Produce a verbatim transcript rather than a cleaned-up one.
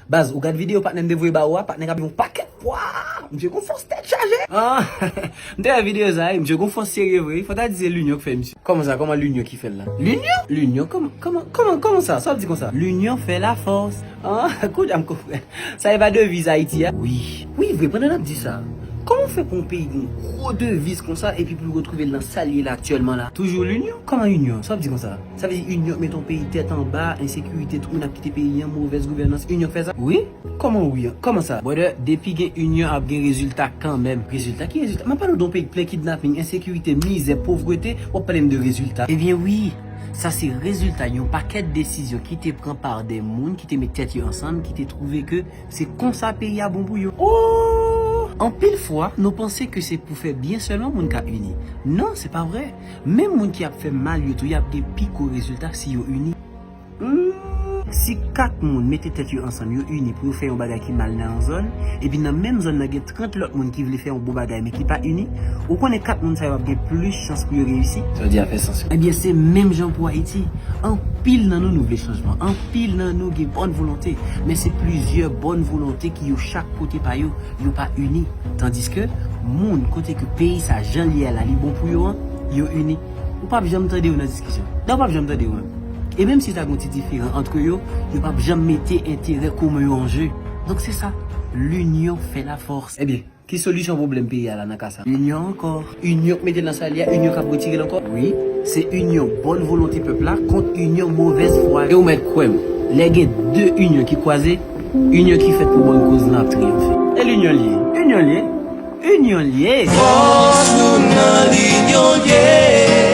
Baz, ou gad videyo patnè m te voye ba ou a, patnè k ap yon pakèt pwa. Misye gon fòs tèt chaje. Ah, m te wè videyo sa, wi, misye gon fòs serye vre. Fò ta di se linyon k fè misye. Kòman sa? Kòman linyon ki fè l la? Linyon? Linyon? Kòman, kòman, kòman, kòman sa? Sa w ap di konsa? Linyon fè lafòs. Ah, kounye a m konprann. Sa e pa deviz Ayiti a? Wi. Wi, vre, pandan n ap di sa, kòman w fè pou yon peyi gen yon gwo deviz konsa epi pou l retwouve l nan sa l ye la aktyèlman la? Toujou linyon? Kòman linyon? Sa w ap di konsa? Sa vle di linyon k mete yon peyi tèt anba, ensekirite, tout moun ap kite peyi an, movèz gouvènans, linyon k fè sa? Wi? Kòman wi? Kòman sa? Brother, depi gen linyon ap gen rezilta kanmenm. Rezilta? Ki rezilta? M ap pale w de yon peyi k plen kidnaping, ensekirite, mizè, povrete, w ap pale m de rezilta. Ebyen wi, sa se rezilta yon pakèt desizyon ki te pran pa de moun ki te met tèt yo ansanm, ki te twouve ke se konsa peyi a bon pou yo. Oh! Anpil fwa, nou panse ke se pou fè byen sèlman moun ka ini. Non, se pa vre. Menm moun ki ap fè mal yo tou, y ap gen pi gwo rezilta si yo ini. Hmm, si kat moun mete tèt yo ansanm, yo ini pou yo fè yon bagay ki mal nan yon zòn, epi nan menm zòn nan gen trant lòt moun ki vle fè yon bon bagay men ki pa ini, ou konnen kat moun sa yo ap gen plis chans pou yo reyisi? Sa w di a fè sans, wi. Ebyen, se menm jan pou Ayiti. Anpil nan nou, nou vle chanjman. Anpil nan nou gen bòn volonte. Men se plizyè bòn volonte ki yo chak kote pa yo, yo pa ini. Tandiske moun kote ke peyi sa jan l ye a la, li bon pou yo an, yo ini. Ou p ap janm tande yo nan diskisyon. Dayè, ou p ap janm tande yo menm. E menm si ta gen yon ti diferan ant yo, yo p ap janm mete enterè komen yo an je. Donk se sa, linyon fè lafòs. Ebyen, ki solisyon pwoblèm peyi a la nan ka sa? Linyon ankò. Inyon k mete l nan sa l ye a, inyon k ap retire l ankò. Wi, se inyon bòn volonte pèp la kont inyon movèz fwa. E ou mèt kwè m, lè gen de inyon ki kwaze, inyon ki fèt pou bòn koz lan ap triyonfe. E linyon l ye. Inyon l ye. Inyon l ye. Fòs nou nan linyon l ye.